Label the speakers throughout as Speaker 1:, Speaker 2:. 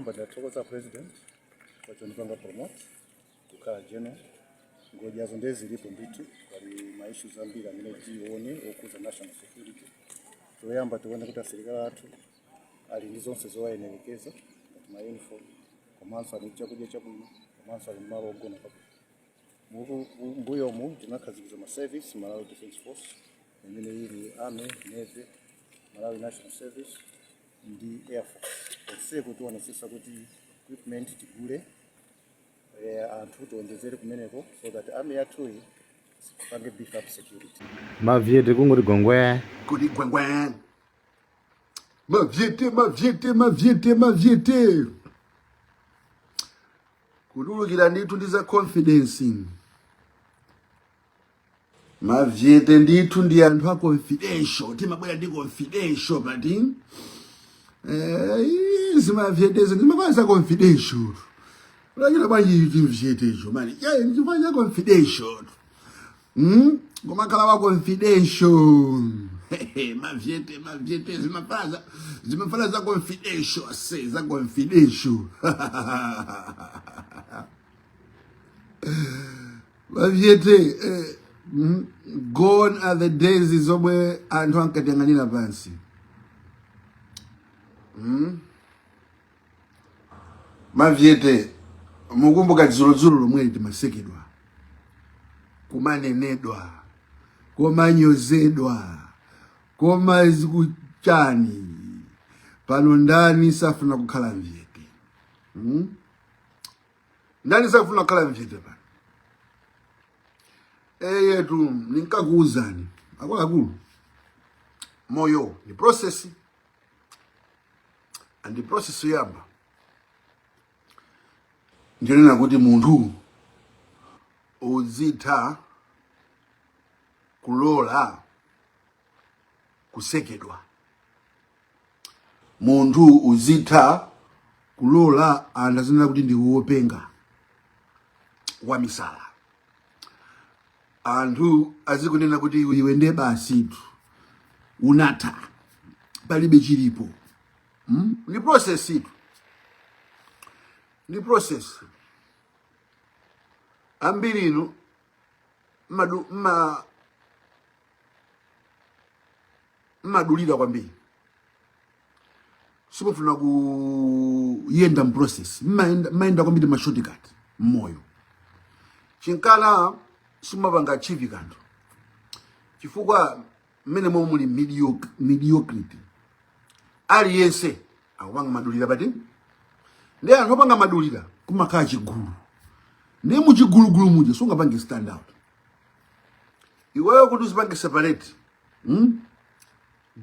Speaker 1: Choyamba ndathokoza President pachondipanga promote kukhala general. Ngodyazo ndiye zilipo ndithu, pali ma issues ambiri amene tione okhuza national security. Choyamba tione kuti asilikali athu ali ndi zonse zowayenerekeza ngati ma uniform, komanso ali ndi chakudya chabwino, komanso ali ndi malo ogona pabwino. Mbuyomu tinakhazikitsa ma service, Malawi Defence Force imene ili Army, Navy, Malawi National Service ndi Air Force. Konseko tionetsetsa kuti equipment tigule, anthu tionjezere kumeneko so that army yathuyi ipange beef up security.
Speaker 2: Mavyete kungoti gwengwe.
Speaker 3: Kuti gwengwe. Mavyete, mavyete, mavyete, mavyete. Kutulukira ndithu ndi za confidence. Mavyete ndithu ndi anthu a confidential, timabwera ndi confidential pati. Izi mavyetezi ndimakhala za confidential. Unachita bwanji chimvyetecho mani? Yayi, ndichifukwa cha confidential. Kumakhala wa confidential. Mavyete, mavyete zimafala za confidential, se za confidential. Mavyete, gone are the days zomwe anthu ankatiyang'anira pansi. Mavyete, mukumbuka dzulodzulo lomweli timasekedwa, kumanenedwa, kumanyozedwa, koma zikuchani pano? Ndani safuna kukhala mvyete? Ndani safuna kukhala mvyete pano? Eyetu, ninkakuwuzani akuluakulu, moyo ni process, and process yoyamba ndionena kuti munthu uzitha kulola kusekedwa, munthu uzitha kulola anthu azinena kuti ndi wopenga, wamisala, anthu azikunena kuti iwe ndiye basitu unatha, palibe chilipo. Ndi process itu, ndi process. Ambiri inu mmadulira kwambiri, simufuna kuyenda mprocess, mmayenda kwambiri ma shortcut mmoyo, chinkana simumapanga achieve kanthu chifukwa mmene momwe muli mediocrity. Aliyense akupanga madulira pati, ndi anthu opanga madulira kumakhala chigulu, ndi muchigulugulu muja sungapange stand out iweyo kuti uzipange separate.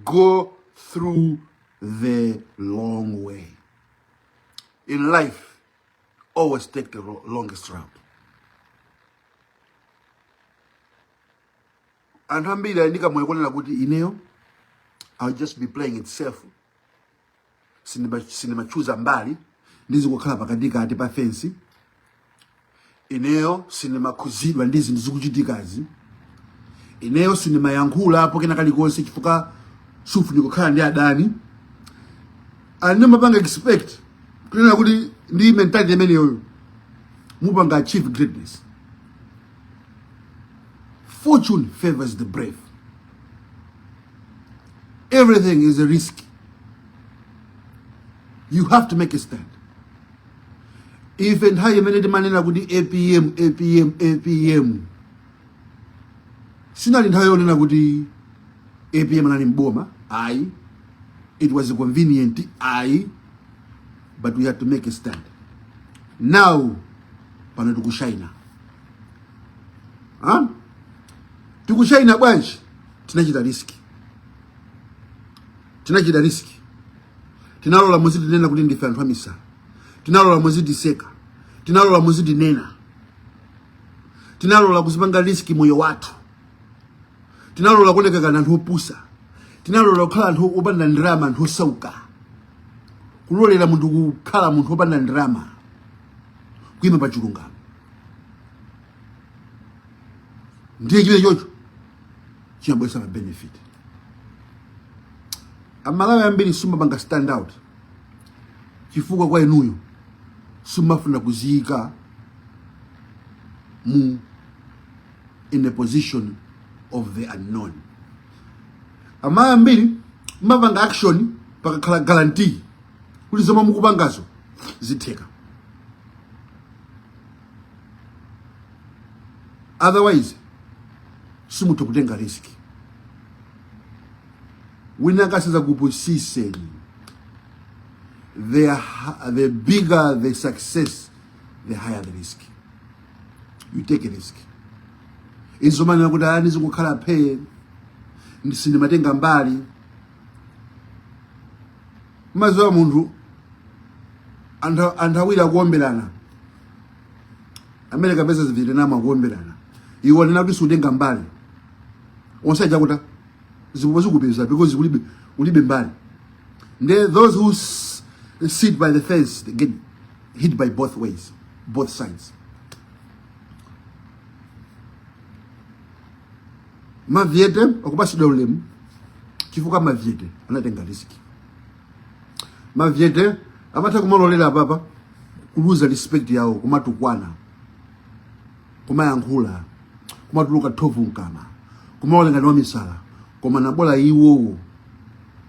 Speaker 3: Go through the long way in life. Always take the longest route. Anthu ambiri ali ndi kamoyo konena kuti ineyo I'll just be playing it safe, sindimachuza mbali, ndizikukhala pakatikati pa fensi, ineyo sindimakhuzidwa ndi zinthu zikuchitikazi, ineyo sindimayankhula kena kalikonse chifukwa sufuni kukhala ndi adani. Andimapanga expect kunena kuti ndi mentality imeneyoyo mupanga achieve greatness. Fortune favors the brave. Everything is a risk. You have to make a stand. Ife nthawi imene timanena kuti APM, APM, APM, sinali nthawi yonena kuti APM anali mboma ayi, it was convenient ayi, but we had to make a stand. Now pano tikushaina, huh? Tikushaina bwanji? Tinachita risk, tinachita risk, tinalola muzitinena kuti ndife anthu amisala, tinalola muzitiseka, tinalola muzitinena, tinalola kuzipanga risk moyo wathu, tinalola kuoneka kana anthu opusa, tinalola kukhala anthu opanda ndalama, anthu osauka, kulolera munthu kukhala munthu opanda ndalama, kuyima pa chilungamo. Ndiye chimene chocho chimabweretsa ma benefit. Amalawi ambiri simapanga stand out. Chifukwa kwa inuyo simafuna kuziyika mu in a position of the unknown. Amayi ambiri mapanga action pakakhala guarantee kuti zomwe mukupangazo zitheka, otherwise simutha kutenga risk. Wina akasazakupusiseni. The bigger the success, the higher the risk. You take a risk. Izomanena kuti ani zikukhala phee, sindimatenga mbali. Mazuwa munthu anthu awiri akuomberana, America versus Vietnam akuomberana, iwe wanena kuti sutenga mbali, onse aja kuti zipupa zikupeza because ulibe mbali. Nde those who sit by the fence, they get hit by both ways, both sides. Mavyete akupasidwa ulemu chifukwa Mavyete anatenga risk. Mavyete amatha kumalolera apapa kuluza respect yawo, kumatukwana, kumayankhula, kumatuluka thovu mkama, kumaoneka ngati wamisala, koma nabola iwowo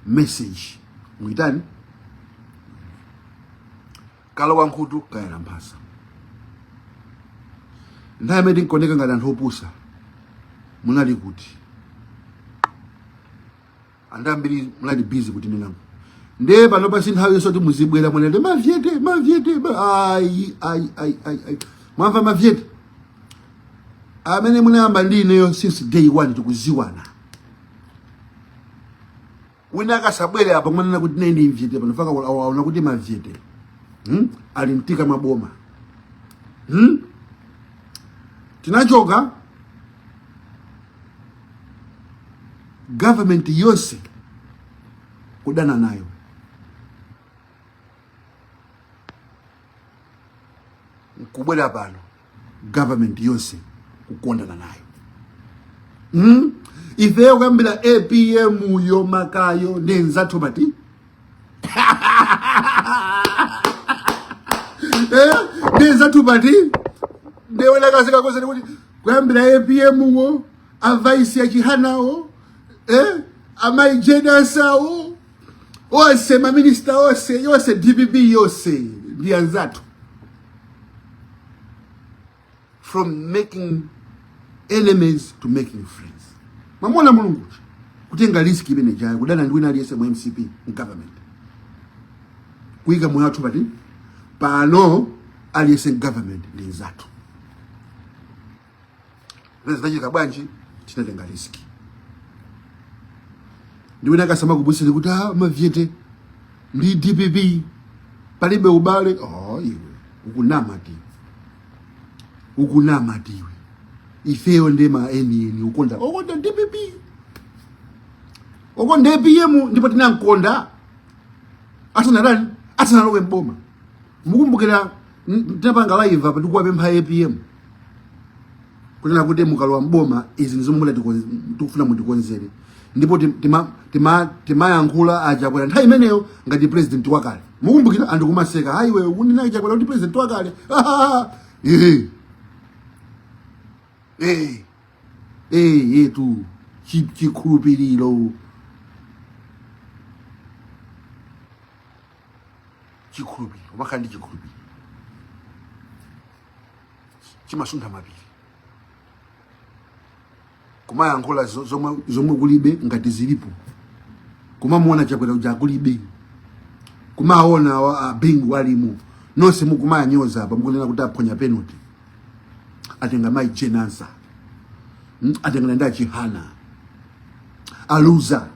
Speaker 3: message mwitani kalowa nkhutu kayala mphasa. Nthawi imene tinkaoneka ngati anthu opusa munali kuti? Anthu ambiri munali busy kuti ninango ndiye pano pasi nthawi yonse kuti muzibwera mwanene Mavyete, Mavyete, ayi ayi ayi ayi ayi. Mwamva Mavyete amene munayamba ndi ineyo since day one tikuziwana. Wina akasabwere apa mwanena kuti nene ndi Mvyete pano faka aona kuti Mavyete, Ali mtika maboma, Tinachoka government yonse kudana nayo. Nkubwera pano government yonse kukondana nayo, Ifeyo kuyambira APM yo makayo ndi nzathu pati, ndi nzathu pati ndewena kasika kose kuti kuyambira APM wo, a vice ya Chihanawo, amayi Jane Ansahwo, onse maminista onse yonse DPP yonse ndi anzathu. From making enemies to making friends. Mamona Mulungu kutenga risk imene jayo kudana ndi wina aliyense mu MCP mu government, kuyika moyo wathu pati pano, aliyense government ndi nzathu. Zinachitika bwanji? Tinatenga risk. Ndi wina akasama kubusira kuti ah, Mavyete ndi DPP palibe ubale. Oh, iwe ukunama tiwe, ukunama tiwe. Ifeyo ndi ma enieni ukonda okonda DPP, okonda APM, ndipo tinankonda asanadani, asanalowe mboma. Mukumbukira tinapanga live apa ndikuwapempha APM kunena kuti mukalowa mboma izi ndizomwe tikufuna mutikonzere, ndipo timayankhula aChakwera nthawi imeneyo ngati president wakale. Mukumbukira anthu kumaseka, hayi iwe ukunena Chakwera kuti president wakale. Eh eh eh yetu chikhulupiriro, chikhulupiriro, umakhala ndi chikhulupiriro chimasuntha mapiri. Kumayankhula zomwe kulibe ngati zilipo, kumamuona Chakwera uja kulibe, kumaona Bingu alimo, nonse mukumayanyoza apa, mukunena kuti aphonya penalty, atenga mayi Jane Ansah, atengana ndi aChihana, aluza,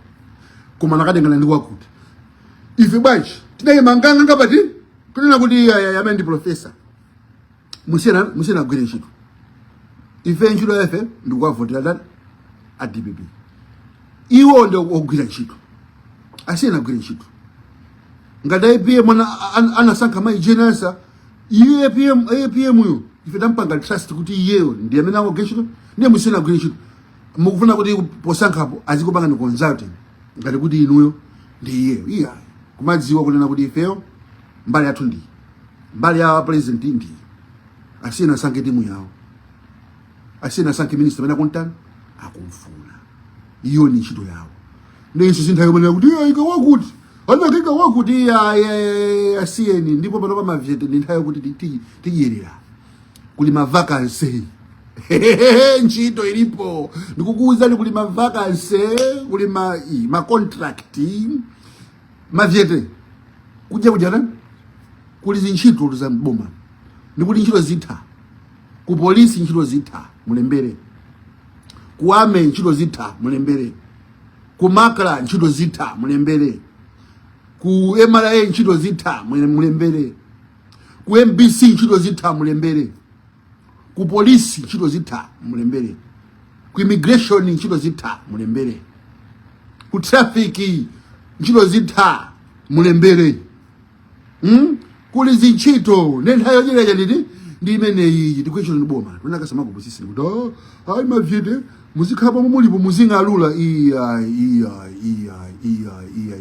Speaker 3: koma nakatengana ndi wakuti. Ife bwanji tinayima ngapati kunena kuti iya amene ndi professor, musiyena musiyena agwire ntchito. Ife ntchito yafe ndikuwavotera ndani? A DPP. Iwo ndi ogwira ntchito, asiyena agwire ntchito. Ngati APM anasankha mayi Jane Ansah, iye APM, APM uyo ife tampanga trust kuti iyeyo ndi amene akugwira ntchito, ndiye musiyena agwire ntchito. Mukufuna kuti posankhapo azikupanga ni consulting ngati kuti inuyo ndi iyeyo? Iya, kumadziwa kunena kuti ifeyo Mbali yathu ndi mbali ya president, ndi asiyeni asankhe timu yawo, asiyeni asankhe minister amene akuntani, akumfuna. Iyo ni ntchito yawo. Nenso sinthawi yomwe kuti iya ika wakuti anakika wakuti iya iya, asiyeni. Ndipo pano pa mavyete ndi nthawi yokuti tidyerera, kuli ma vacancy, ntchito ilipo. Ndikukuwuzani, kuli ma vacancy, kuli ma contract. Mavyete kudya kudyana, kuli zintchito za mboma, ndikuti ntchito zitha ku polisi, ntchito zitha, mulembere ku army, ntchito zitha, mulembere ku MACRA, ntchito zitha, mulembere ku MRA, ntchito zitha, mulembere ku MBC, ntchito zitha, mulembere ku polisi, ntchito zitha, mulembere ku immigration, ntchito zitha, mulembere ku traffic, ntchito zitha, mulembere. Kuli zintchito. Ne nthawi yodyerera nditi ndi imeneyi. Tikuicho ndi boma tunakasamakupusisini kuti, "Oh, ayi, mavyete muzikhala pomwe mulipo, muzing'alula." Iya, iya, iya, iya, iya.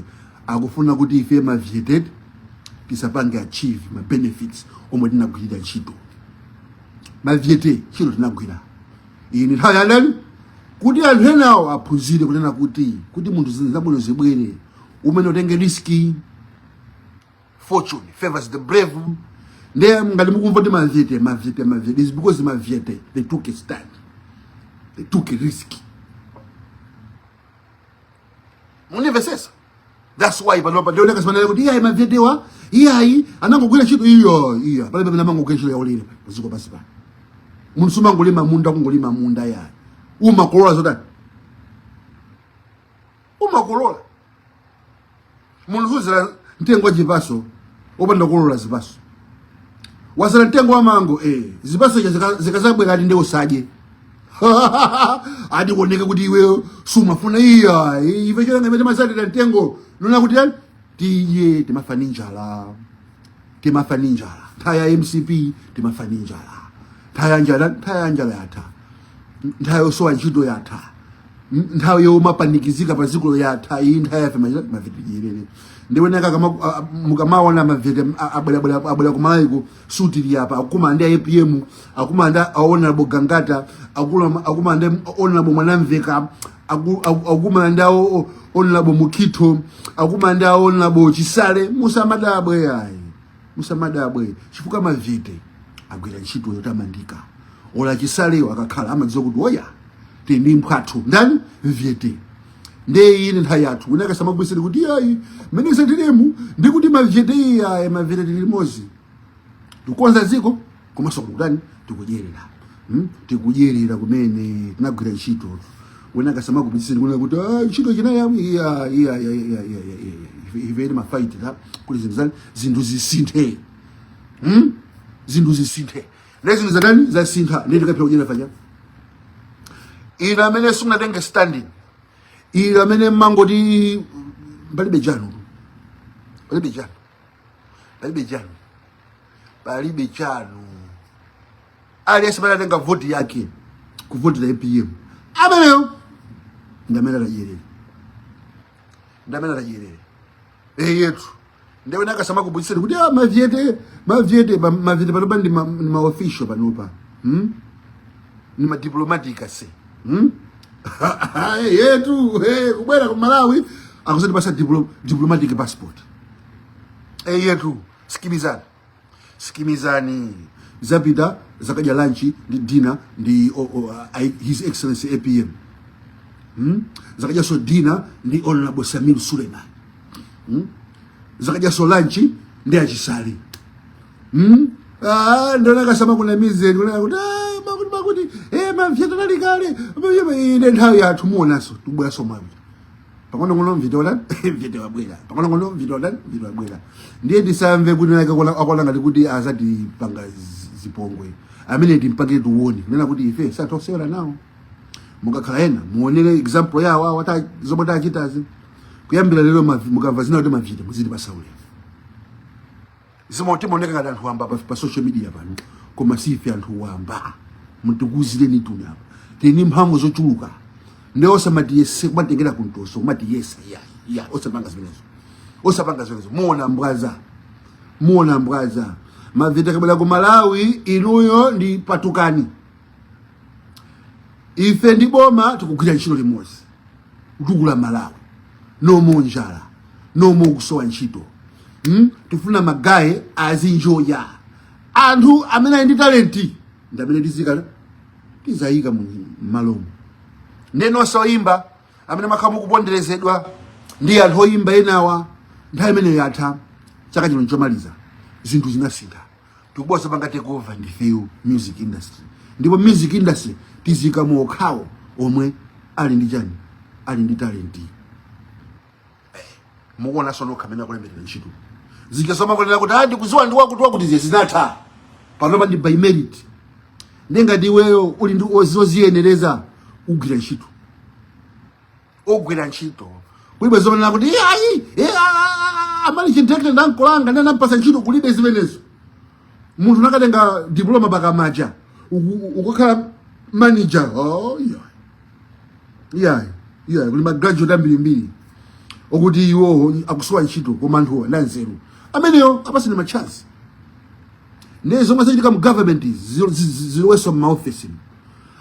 Speaker 3: Akufuna kuti ife mavyete tisapange achieve ma benefits omwe tinagwirira ntchito. Mavyete ntchito tinagwira. Iyi ni nthawi yandani kuti anthu enawo aphunzire kunena kuti munthu zinthu zabwino zibwere, umene utenge risk. Fortune favors the brave. Ndiye ngati mukumva kuti mavyete, mavyete, mavyete, is because mavyete, they took a stand, they took a risk. Munimvesesa? That's why panopa ndioneka simanene kuti iyayi, mavyetewa iyayi, anangogwira ntchito. Iyo iya, palibe pamene amangogwira ntchito yaulere paziko pasi pano. Munthu sumangolima munda, kungolima munda yayi, umakolola zotani? Umakolola. Munthu suzala mtengo wa chipaso wopanda kukolola zipaso. Wazala mtengo wa mango, zipaso ija zikazabwera, ati ndi usadye, ati kuoneka kuti iwe sumafuna. Iya, ife chonga imene timazalira mtengo nona kuti yani tidye. Timafa ndi njala, timafa ndi njala. Nthawi ya MCP timafa ndi njala. Nthawi ya njala, nthawi ya njala yatha, nthawi yosowa ntchito yatha, nthawi yomapanikizika pa dziko yatha. Iyi nthawi yafe mavyete dyerere. Ndiweneka mukamaona mavyete abwerabwera, abwera kumalayiko, sutili apa, akuma ndi APM, akuma ndi Honorable Gangata, akuma ndi Honorable Mwanamveka, akuma ndi Honorable Mukito, akuma ndi Honorable Chisale. Musamadabwe ayi, musamadabwe, chifukwa mavyete agwira ntchito yotamandika. Ola Chisaleyo akakhala amadziwa kuti oya, tili ndi mphwathu ndani? Mvyete. Ndiye iyi ni nthawi yathu. Kunaka samagwisire kuti ayi, mmene satiremu ndikuti mavyete iyayi, mavyete tili limodzi, tikukonza dziko komanso kutani, tikudyerera. Tikudyerera kumene tinagwira ntchito. Wena samakupitiseni kunena kuti, "Ah, ntchito chinayi iya iya iya iya iya iya iya." Ife timafaitira kuti zinthu zani, zinthu zisinthe. Zinthu zisinthe. Ne zinthu zatani? Zasintha. Ndiye tikapita kudyera faja. Ine amene simunatenge standing, ine amene mmangoti palibe chanu, palibe chanu, palibe chanu, palibe chanu, aliyense amene atenga voti yake kuvotera APM, ameneyo ndi amene atadyerere, ndi amene atadyerere yetu. Ndiye nakasamakubudiseni kuti, ah, mavyete, mavyete, mavyete panopa ndi ma official panopa, Ni ma diplomatic ase, Yetu hey, kubwera ku Malawi akusati pasa diplomatic passport. Yetu, sikimizani, sikimizani. Zapita zakadya lunch ndi dinner ndi His Excellency APM, Zakadyaso dinner ndi Honorable Samir Suleiman, Zakadyaso lunch ndi achisale, Ah, ndona kasama kuna mizeni kuna kuti, ah, makuti makuti mavyete nali kale. Ine nthawi yathu muonaso tubweraso mwawi pang'onong'ono. Mvyete watani? Mvyete wabwera pang'onong'ono. Mvyete watani? Mvyete wabwera. Ndiye tisamve kuti nake akona ngati kuti azatipanga zipongwe. Amene timpangire tiuone kunena kuti ife satosewera nawo. Mukakhala ena muonere example yawo awo zomwe tachitazi. Kuyambira lero mukamva zina kuti mavyete, muziti pasaulemu. Zimwe timaoneka ngati anthu wamba pa social media pano, koma si ife anthu wamba. Mtikuzireni tuni apa, tili ndi mphamvu zochuluka. Ndi osamatiyese kumatengera kuntoso kumatiyesa. Ya ya, osapanga zimenezo, osapanga zimenezo. Muona mbwaza. Muona mbwaza. Mavyete akabwera ku Malawi, inuyo ndi patukani. Ife ndi boma tikugwira ntchito limodzi kutukula Malawi. No more njala, no more kusowa ntchito. Tifuna magaye azinjoya. Anthu amene ali ndi talent ndi amene tizika tizayika mu malomo. Ndenonse oyimba amene makhala mukuponderezedwa ndi anthu oyimba enawa, nthawi imeneyo yatha. Chaka chino nchomaliza, zinthu zinasintha. Tikubwera panga take over ndifeyo music industry, ndipo music industry tizika mu okhawo omwe ali ndi chani, ali ndi talent. Mukuonanso nokha amene akulemberera ntchito zija zomakonera kuti ah, ndikuziwa ndi wakuti wakuti, ziye zinatha. Panopa ndi by merit. Ndengati iweyo uli ndi zoziyenereza, ugwira ntchito, ugwira ntchito. Kulibe zomanena kuti ayi, amali chintekete ndankolanga ndanampasa ntchito. Kulibe zimenezo. Munthu nakatenga diploma pakamaja ukakhala manager? Oh, yeah. Yeah, yeah, kuli magraduate ambirimbiri okuti iwo akusowa ntchito, koma anthuwa ndanzeru ameneyo apasine ma chance. Ndiye zomwe zachitika mu government zilowenso m'maofesi.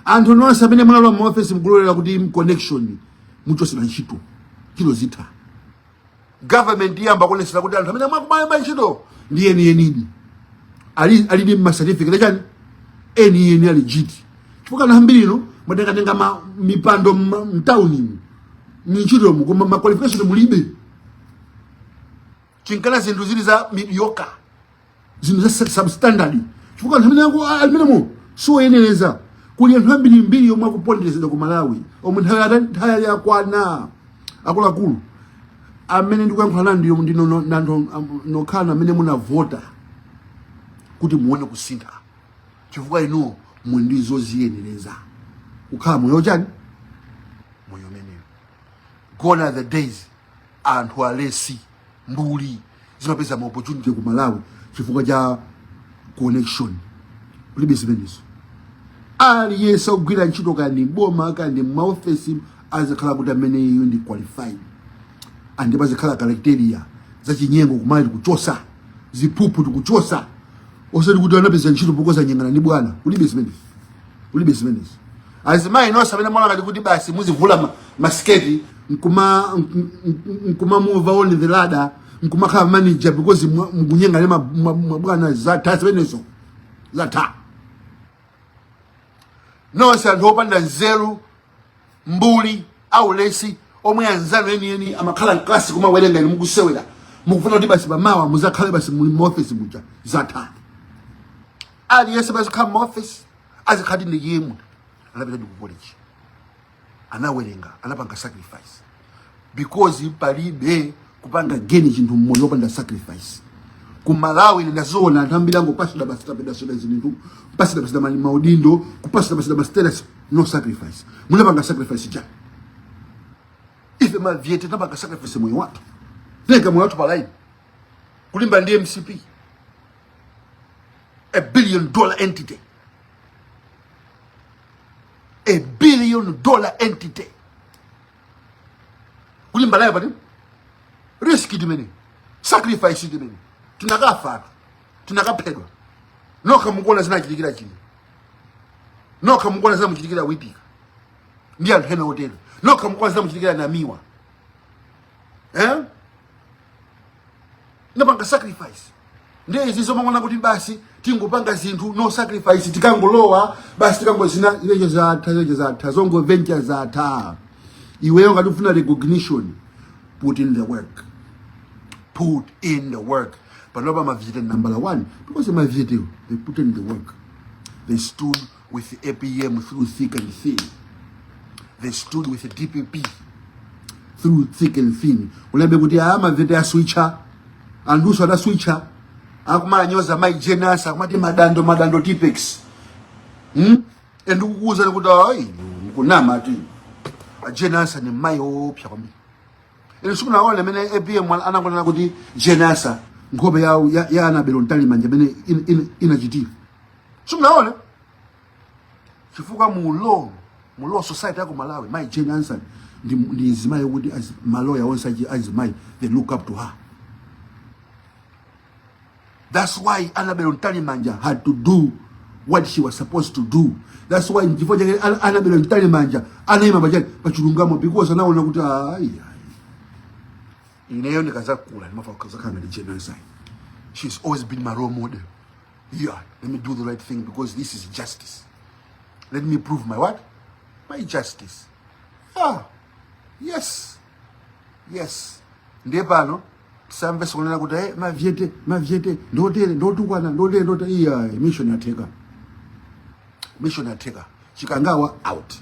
Speaker 3: Anthu nonse amene munalowa m'maofesi mukulolera kuti connection, muchosera ntchito, ntchito zitha. Government iyamba kuonesera kuti anthu amene mwakumayamba ntchito ndi enienidi, ali alidi ma certificate chani enieni, ali legit, chifukwa anthu ambiri ino mwatengatenga mipando mtauni mntchitomu, koma ma qualification mulibe. Chinkana zinthu zili za mediocre, zinthu za substandard, chifukwa anthu amene amenemo sioyenereza. Kuli anthu ambirimbiri omwe akuponderezedwa ku Malawi, omwe nthawi yakwana. Akuluakulu amene ndikuyankhula nanu, ndiyo ndino anthu nokhala amene munavota kuti muone kusintha, chifukwa inuwo muli ndi zoziyenereza kukhala moyo chani, moyo umeneyo. Gone are the days anthu alesi mbuli zimapeza ma opportunity ku Malawi chifukwa cha connection. Kulibe zimenezo. Aliyense ogwira ntchito, kandi boma kandi maofesi, azikhala kuti amene iyo ndi qualified, and pazikhala criteria zachinyengo kumali tikuchosa, ziphuphu tikuchosa, osati kuti anapeza ntchito pokoza nyengana ndi bwana. Kulibe zimenezo, kulibe zimenezo. Azimayi nonse amene mwaona kuti basi muzivula masiketi nkuma move on the ladder, nkumakhala manager because mukunyenga ndi mabwana, zatha zimenezo, zatha. Nonse anthu opanda nzeru, mbuli, aulesi, omwe anzanu enieni amakhala mklasi kumawerenga, inu mukusewera, mukufuna kuti basi pamawa muzakhale basi muli muofesi muja, zatha. Aliyense bazikhala muofesi azikhala ndi yemwe anapita ndi ku college, anawerenga, anapanga sacrifice, because palibe kupanga gain chinthu mmoyo wopanda sacrifice. Ku Malawi ine ndaziona anthu ambiri angopasida basi, tapedasida zinthu, kupasida pasida maudindo, kupasida pasida ma status, no sacrifice. Munapanga sacrifice chani? Ife Mavyete tinapanga sacrifice moyo wathu, tinayika moyo wathu pa line kulimba ndi MCP, $1 billion entity, $1 billion entity, kulimba nayo pati risk timene, sacrifice timene, tinakafa, tinakaphedwa. Nokha mukuona zinachitikira chino, nokha mukuona zinamuchitikira Wipika ndi anthu ena otero, nokha mukuona zinamuchitikira Namiwa, eh? Napanga sacrifice. Ndiye izi zomangona kuti basi tingopanga zinthu no sacrifice, tikangolowa basi, tikangozina ilecho, zatha ilecho, zatha zongoventure, zatha. Iweyo ngati ufuna recognition, put in the work, put in the work. Panopa Mavyete number one because Mavyete, they put in the work. They stood with the APM through thick and thin. They stood with the DPP through thick and thin. Ulembe kuti aya Mavyete aswitcha, anthuso adaswitcha, akumanyoza mai Jenasa, akumati madando madando tipex, Ndikukuwuzani kuti ayi, mukunama ati Jenasa ni mayi woopsa kwambiri. Ine sikunaona amene APM anangonena kuti Jenasa, nkhope yawo ya Annabel Mtalimanja amene inachitira, simunaone, chifukwa mu law society ya ku Malawi, mai Jane Ansah ndi mzimayi wokuti maloya onse azimayi, they look up to her. That's why Annabel Mtalimanja had to do what she was supposed to do. That's why nchifukwa chake Annabel Mtalimanja anayima pachani, pachilungamo, because anaona kuti ayi, ineyo ndikazakula ndimafuna kuzakhala ngati Jane Ansah. She's always been my role model. Yeah, let me do the right thing because this is justice. Let me prove my what? My justice. Ah, yes. Ndiye pano tisamve kunena kuti hey, mavyete mavyete ndotere, ndotukwana, ndotere, ndotere. Iya, mission yatheka, mission yatheka. Chikangawa out,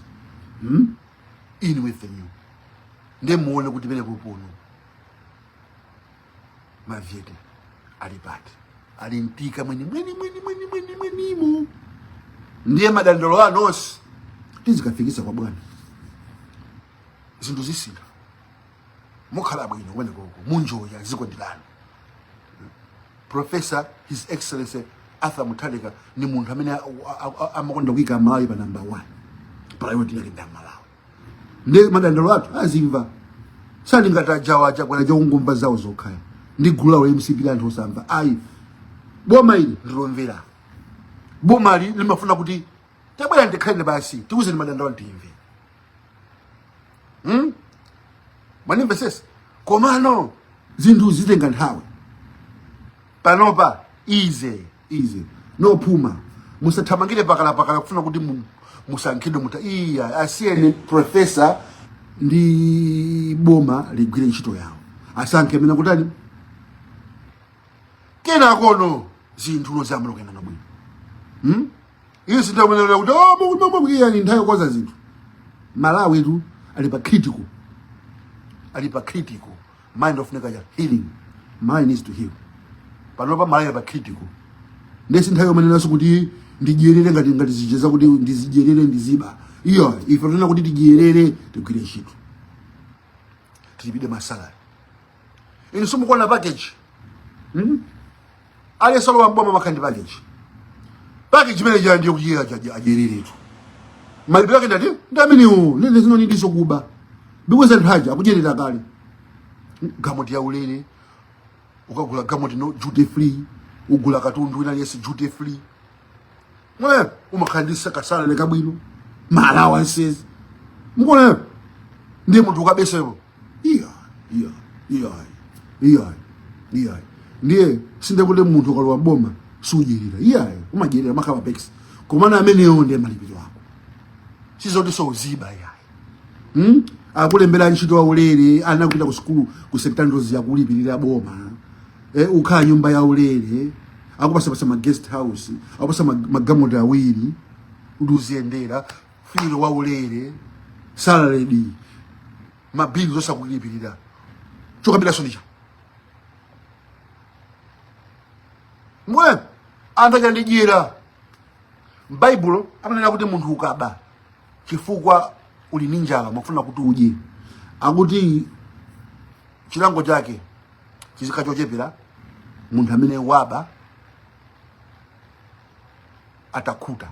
Speaker 3: In with the new. Ndiye muone kuti pene popono mavyete ali pati, ali mtika mweni mweni mweni mweni mweni mwenimo. Ndiye madandaulo anu onse tizikafikisa kwa bwana, zinthu zisintha, mukhala bwino kumene koko, munjoya, dziko ndi lanu. Professor His Excellency Arthur Mutharika ni munthu amene amakonda kuyika Malawi pa number one, priority yake ndi Malawi. Ndiye madandaulo athu azimva, sali ngati ajawa achakwera chakungumva zawo zokhaya ndi gulu lawo MCP la anthu osamva. Ayi, boma ili ndilomvera, boma ili limafuna kuti tabwera ndikhalire basi, tiuzeni madandaulo timve. Mwanimvesesa? Komano zinthu zitenga nthawi. Panopa easy easy, no phuma, musathamangire pakalapakala kufuna kuti musankhidwe muta iya. Asiyeni professor ndi boma ligwire ntchito yawo, asankhe amene kutani, kenakono zinthu nozamulokena bwino. Iyo sindamenera kuti oh, mukuti iya ni nthawi yokonza zinthu. Malawi tu ali pa critical, ali pa critical mind of nekaja healing. Malawi needs to heal. Panopa Malawi ali pa critical, ndesi nthawi yomanenaso kuti ndidyerere ngati zijeza kuti ndizidyerere ndiziba. Iyo ife tuna kuti tidyerere, tigwire ntchito, tilipide ma salary. Inu simukuona package? Aliyense alowa mboma makhala ndi package. Package imene ija ndiyo kuti adyereretu, malipiro ake ndati ndi amenewo. Lele zino ndiso kuba because anthu aja akudyerera kale. Galimoto ya ulere, ukagula galimoto no duty free, ugula katundu wina aliyense duty free. Mwe umakhala ndi ka salary kabwino, ma allowances, mukuona? Ndiye munthu ukabesepo, iya iya iya iya iya. Ndiye sindekuti munthu ukalowa boma sudyerera, iya, umadyerera, makhala pex, komana amenewo ndiye malipiro ako, sizoti souziba, iyayi. Akulembera ntchito yaulere, ana kupita ku sukulu ku St Andrews yakulipirira boma, ukhala nyumba yaulere, akupasapasa ma guest house, akupasa magalimoto awiri kuti uziyendera, fuel waulere, salary, mabili zosakulipirira, chokambiraso ndicha mwe anthu achandidyera. M'Baibulo amanena kuti munthu ukaba chifukwa uli ndi njala, mafuna kuti udye, akuti chilango chake chizikhala chochepera munthu amene waba atakhuta.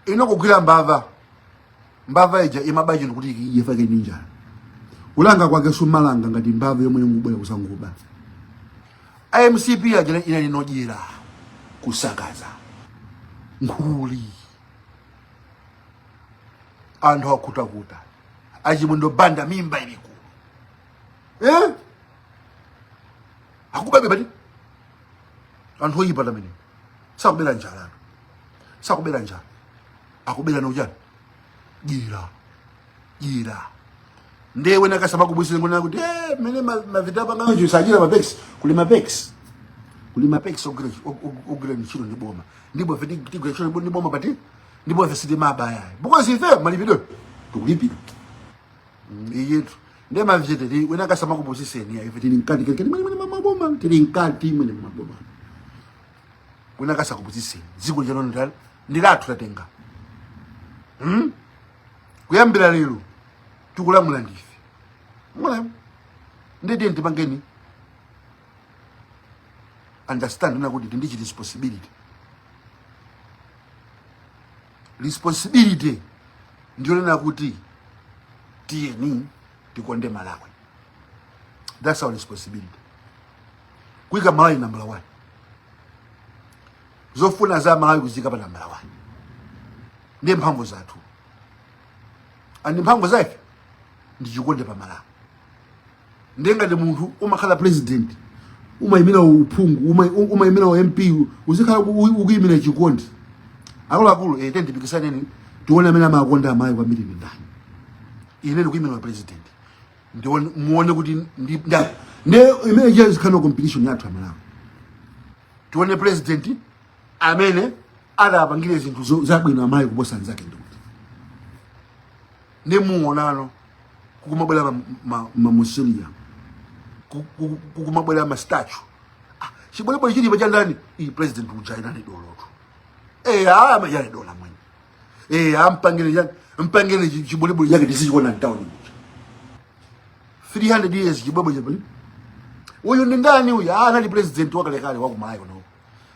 Speaker 3: Ino kugwira mbava, mbava ija imaba chinthu kuti idye fake ndi njala, kulanga kwake sumalanga ngati mbava yomwe imubwera kusanguba. IMCP aja inali nodyera, kusakaza nkhuli, anthu akhutakuta, achimwendo banda mimba ilikulu, eh? Akubabe bati anthu oyipa tamene sakubera njala, anthu sakubera njala, akubera nochani, dyera dyera. Ndiye wena kasama kubwisira ngona kuti mene mavita panga sajira mapex, kuli mapex, kuli mapex ogwira ogwira ntchito ndi boma, ndipo ife tigwira ntchito ndi boma pati, ndipo ife sitimaba yayi because ife malipiro tikulipira. Iyetu ndiye mavyete ti wena kasama kubusiseni ya ife tili mkati kati mwene mwene maboma, tili mkati mwene maboma, wena kasakubusiseni. Dziko lino ndi lathu, tatenga. Kuyambira lero tikulamula ndife mwana. Ndete ndipangeni understand na kuti ndichi responsibility, responsibility ndiyonena kuti tiyeni tikonde Malawi. That's our responsibility. Kuyika Malawi nambala 1, zofuna za Malawi kuzika pa nambala 1, ndiye mphamvu zathu. And mphamvu zake ndi chikondi pa Malawi. Ndiye ngati munthu umakhala president, umayimira uphungu, umayimira u MP, uzikhala ukuyimira chikondi. Akuluakulu, tiyeni tipikisaneni, tione amene amakonda Amalawi kwambiri ndi ndani. Ine ndikuyimira president, ndione, muone kuti ndi imene ija izikhala competition yathu Amalawi. Tione president amene adapangire zinthu zabwino Amalawi kuposa anzake ndikuti ndi muonano kukumabwera ma mausoleum, kukumabwera ma statue. Ah, chibwelebwele chilipo cha ndani? Iyi president uja inali dolotu. Aya majani dola mwenye. Ampangire chani, mpangire chibwelebwele chake tizichiona mtown muja 300 years. Chibwebwe chapali uyu ndi ndani uyu? Ah, anali president wakalekale wa ku Malawi kuno,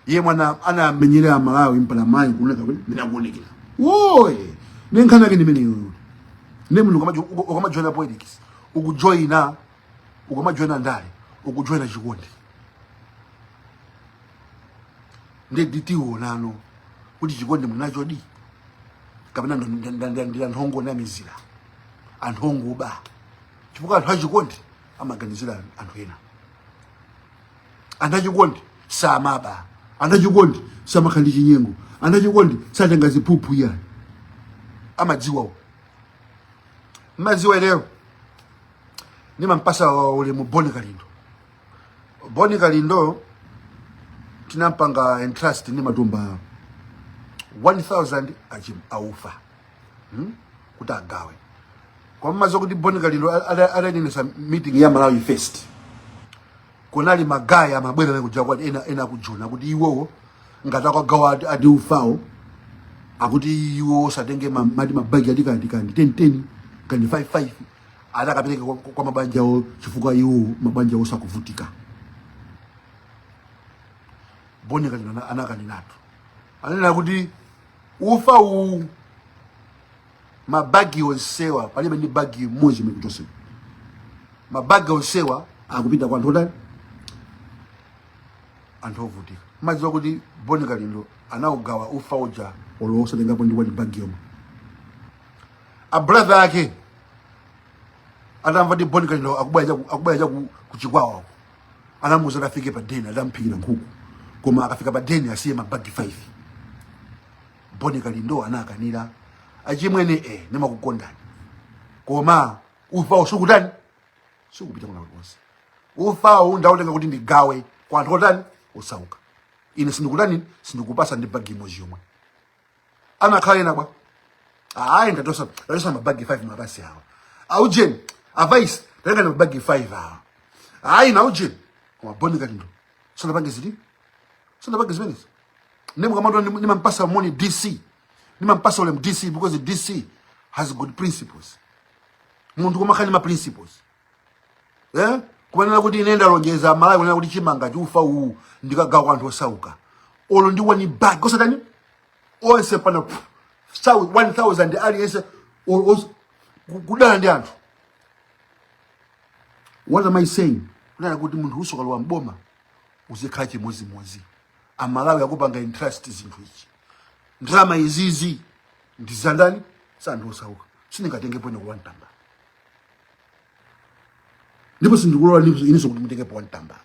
Speaker 3: iye mwana anamenyera Malawi mpaka Malawi kuoneka kuti mina kuonekera woye. Ne nkhani yake ndi imeneyo. Ne munthu ukamajoina politics, ukujoina, ukamajoina ndale, ukujoina chikondi. Ndi titionano kuti chikondi munachodi kapena ndi anthu ongonamizira, anthu ongoba, chifukwa anthu achikondi amaganizira anthu ena. Anthu achikondi samaba, anthu achikondi samakhala ndi chinyengo, anthu achikondi satenga ziphuphu iyayi, amadziwawo. Madziwa ineyo nimampasa ulemu Boni Kalindo. Boni Kalindo tinampanga entrust ndi matumba 1000 aufa, Kuti agawe. Koma mazo kuti Boni Kalindo adanenesa meeting ya Malawi First, kunali magaya amabwera naye kuja kwati ena ena akujona kuti iwowo ngati akagawa ati ufawo, akuti iwo osatenge mati mabagi ati kandi 10 10 kandi 5 5, ati akapereke kwa mabanja awo, chifukwa iwo mabanja awo sakuvutika. Boni Kalindo anakaninatu, anena kuti ufa uwu, mabagi onsewa, palibe ndi bagi imodzi imene kuchosedwa. Mabagi onsewa akupita kwa anthu otani? Anthu ovutika. Madziwa kuti Boni Kalindo anaugawa ufa uja olo osatengapo ndi one bagi yomwe. A brother ake atamva ndi Boni Kalindo akubwera cha kuchikwawa uko, anamuuza kuti afike pa deni, adamphikira nkhuku, koma akafika pa deni asiye mabagi 5. Boni Kalindo anakanira, "Achimwene, nimakukondani, koma ufawo sukutani, sukupita kuna kulikonse. Ufawu ndautenga kuti ndigawe kwa anthu otani? Osauka. Ine sindikutani, sindikupasa ndi bagi imodzi yomwe." Anakhala ena bwa, "Ayi, ndatosa mabagi 5 mapasi awa. Aujeni a vice, tatenga ndi mabagi 5 awa." Ayi, na ujeni. Koma Boni Kalindo sanapange ziti, sanapange zimenezi. Ndimukamatoa nimampasa moni DC, nimampasa ulemu DC because DC has good principles. Munthu kumakhala ndi ma principles, eh? Kumanena kuti ine ndalonjeza Malawi kunena kuti chimanga chiufa uwu ndikagawa kwa anthu osauka, olo ndi one bag osatani, onse pana 1000 aliyense kudana ndi anthu. What am I saying? Kunena kuti munthu usokalowa mboma uzikhala chimozimozi. Amalawi akupanga entrust zinthu ichi, ndalama izizi ndi zandani? Za anthu osauka. Sindingatengepo ine kuwantamba, ndipo sindikulola ndipo inenso kuti mutengepo wantamba.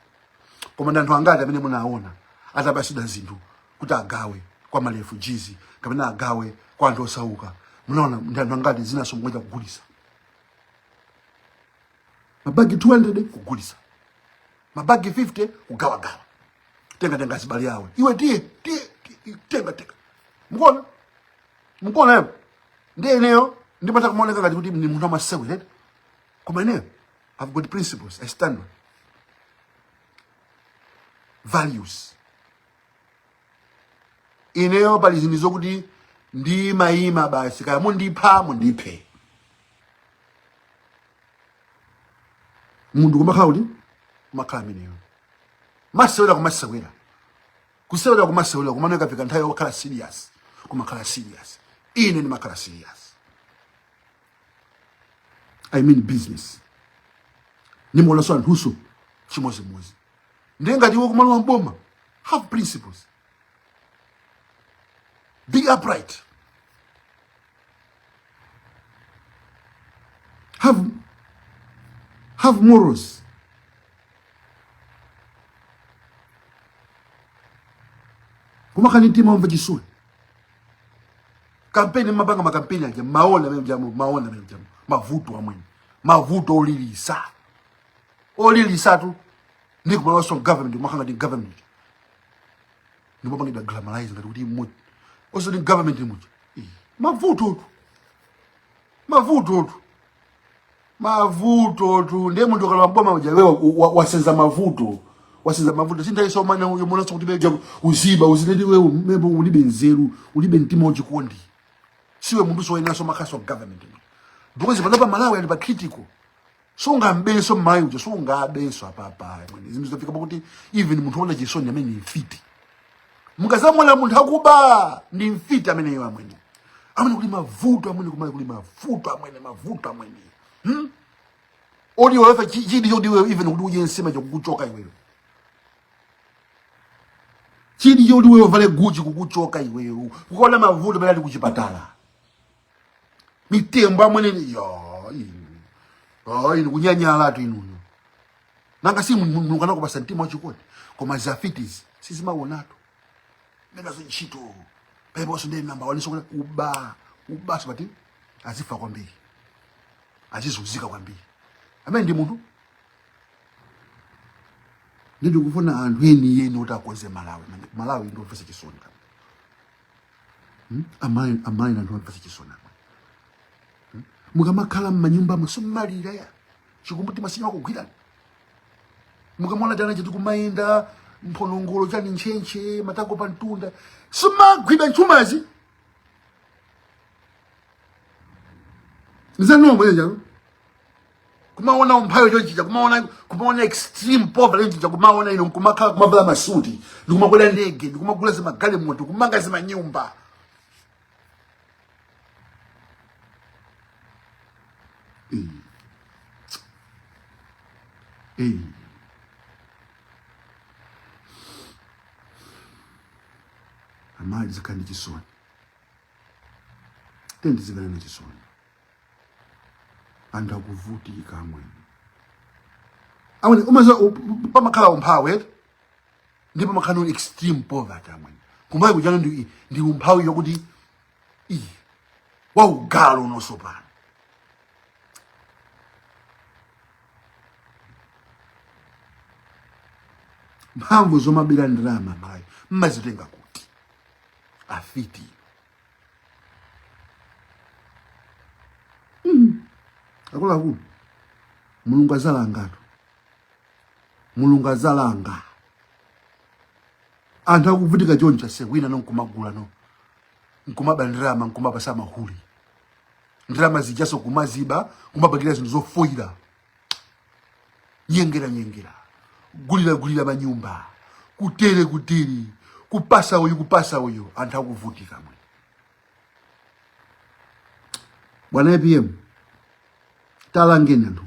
Speaker 3: Koma ndi anthu angati amene munaona atapasidwa zinthu kuti agawe kwa ma refugees kapena agawe kwa anthu osauka? Munaona ndi anthu angati? Zinaso mmoja kugulisa mabagi 200, kugulisa mabagi 50, kugawagawa, tenga tenga azibale yawe, iwe tiye tiye tiye, tenga tenga. Mukuona, mukuona yo? Ndi ineyo ndipata kumaoneka ngati kuti ndi munthu amasewera, koma ineyo I've got principles I stand on, values. Ineyo pali zinthu zokuti ndimayima basi, kaya mundipha mundiphe. Munthu kumakhala kuti kumakhala ameneyo, masewera kumasewera, kusewera kumasewera, kumene ikafika nthawi yokhala serious kumakhala serious. Ine ndimakhala serious, I mean business. Nimaonanso anthuso chimozimozi. Ndiye ngati iwe kumalowa mboma, have principles, be upright, have morals. Kumakhala ndi mtima womva chisoni. Kampeni mapanga makampeni aja, maona amene jamu, maona amene jamu, mavuto amwene, mavuto olilisa, olilisatu. Ndi kumalowanso government, kumakhala ngati government ndimapangidwa glamorize ngati kuti mmodzi osati government muja. Ih, mavuto tu, mavuto tu, mavuto tu. Ndiye munthu ukalowa mboma uja, wewe wasenza mavuto, wasenza mavuto. Sinthawiso mana uyo muonanso kuti beja uziba uzinedi wewe membo ulibe nzeru, ulibe mtima wachikondi, siwe munthu soyeneranso makhaso government, because panopa Malawi ali pa critical. Sungambenso Mmalawi uja, sungabenso apapa mwene. Zinthu zafika pakuti even munthu wona chisoni amene ni mfiti. Mukazamona munthu akuba ndi mfiti ameneyo amwene. Amene kuli mavuto amwene, kumali kuli mavuto amwene, mavuto amwene. Odi wewe chidi choti iwe even kuti udye nsima chokukuchoka iweyo. Chidi choti iweyo uvale Gucci kukuchoka iweyo. Kukaona mavuto pale ali kuchipatala. Mitembo amwene yo inu. Oh, inu kunyanyala tu inuyo. Nanga si Mulungu anakupasa mtima wachikondi. Koma zafitizi sizimaonatu. Mena ntchito. Paiponso ndiye namba waniso kuti kuba, kuba sipati azifa kwambiri. Azizunzika kwambiri. Amene ndi munthu. Ndi ndikufuna anthu eni eni kuti akonze Malawi. Malawi ndi omvetsa chisoni. Amayi, amayi anthu omvetsa chisoni amwe. Mukamakhala m'manyumba musumalira ya chikumbuti masinya kugwirani. Mukamona chana chiti kumayenda mphonongolo chani ntchentche matako pa mtunda simagwida ntchumazi nzanomwe njalo kumaona umphawi chonchija, kumaona extreme poverty chonchija, kumaona ino kumakhala kumavala masuti ndikumakwera ndege ndikumagula zimagalimoto kumanga zimanyumba. Eh. Amayi zikhala ndi chisoni, tendi zikhala ndi chisoni, anthu akuvutika amwene. Amwene umaza pamakhala umphawi eti, ndipo pamakhala no extreme poverty amwene. Kumbayi kujana ndi umphawi yokuti i waugalo nonso pano. Mphamvu zomabira ndalama mayi mmazitenga kuti? Afiti. Akuluakulu, Mulungu azalangatu, Mulungu azalanga anthu akuvutika choncho. Ase wina no nkumagula no nkumaba ndalama nkumapasa mahuli, ndalama zijaso kumaziba kumabakira zinthu zofoyira, nyengera nyengera, gulira gulira manyumba, kutere kutere, kupasa uyu kupasa uyu, anthu akuvutika mwe. Bwana APM, talangeni anthu,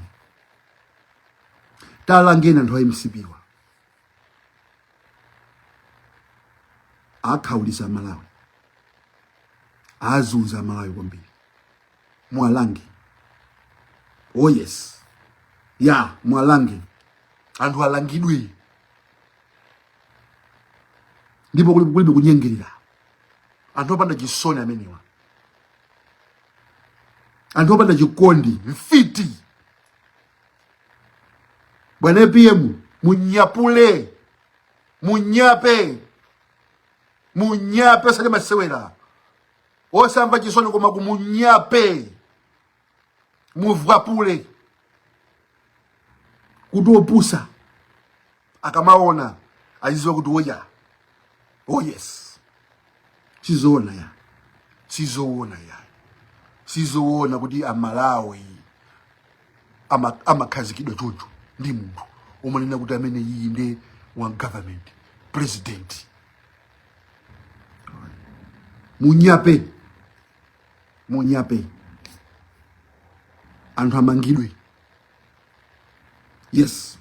Speaker 3: talangeni anthu a MCP wa akhaulisa Malawi, azunza Malawi kwambiri, mwalange. Oh yes, ya mwalange, anthu alangidwe, ndipo kulibe kunyengerera. Anthu opanda chisoni amenewa, anthu opanda chikondi, mfiti. Bwana APM, munyapule, munyape, munyape, osati masewera, osamva chisoni, koma kumunyape, muvwapule kuti opusa akamaona aziziwa kuti oya, oh yes, sizoona ya, sizoona ya, sizoona kuti Amalawi amakhazikidwa choncho ndi munthu umanena kuti amene iyi ndi wa government president. Munyape, munyape, anthu amangidwe. Yes.